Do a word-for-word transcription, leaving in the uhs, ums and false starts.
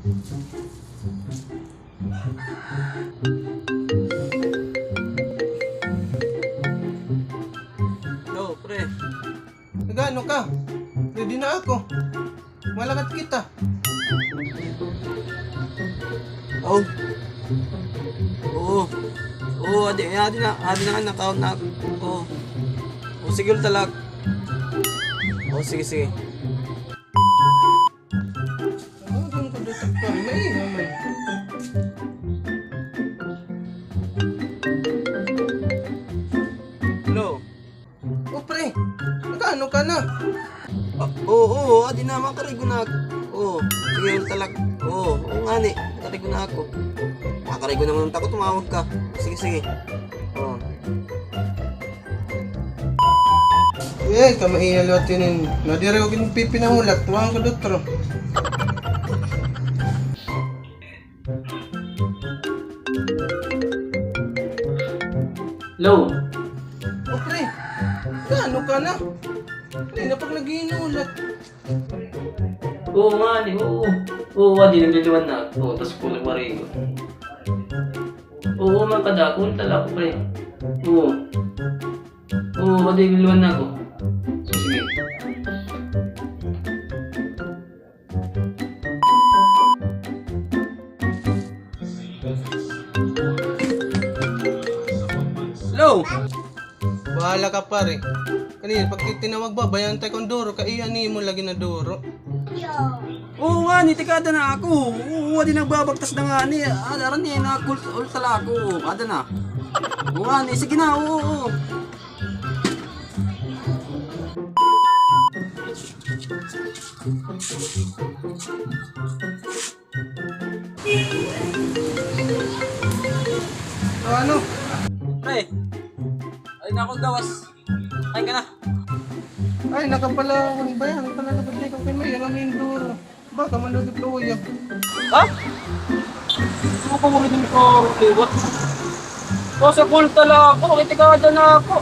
Hello, pre. Nag-ano ka? Ready na ako. Malakat kita. Oh. Oo. Oo, adi, adi na, adi na nga, nakaon na ako. Oo. O, sige, ulta la ak. O, sige, sige. Ano ko dito, pre? Mainom man. Hello. O, pre, nag-ano ka na? Ah, oo, oo, adi na, makarigo na ako. Oo, sige, ulta la ak. Oo, oo ngani, makarigo na ako. Makarigo na man ako, tumawag ka. Sige, sige. Oo. Eh, kamaiya liwat ini. Nadiri ko ginpipinahulat, tuwang ko dutro. Hello. O, pre, nag-ano ka na? Pre, napag nag-iinulat. Oo ngani, oo. Oo, adi, nagliliwan na ako. Oo, tas ko nagmarigo. Oo, man kadako, ulta la ako, pre. Oo. Oo, adi, nagliliwan na ako. Sige. Hello! Bahala ka, pare. Kanina, pag tinawag ba, bayantay kon duro, kaiya nimo lagi na duro. Oo ngani, tikada na ako. Oo, adi nagbabagtas na ngani. Ah, daran niya na, ulta la ako. Ada na. Oo ngani, sige na, oo, oo. O, ano? Pre, ay na akong gawas. Ay ka na. Ay, nakapala, ano ba yan? Talaga ba, di ko kay may alam yung duro. Baka man daw dito, kuya. Ha? Ano ka mo rin ko liwat? O, sa kulta la ako, itikada na ako.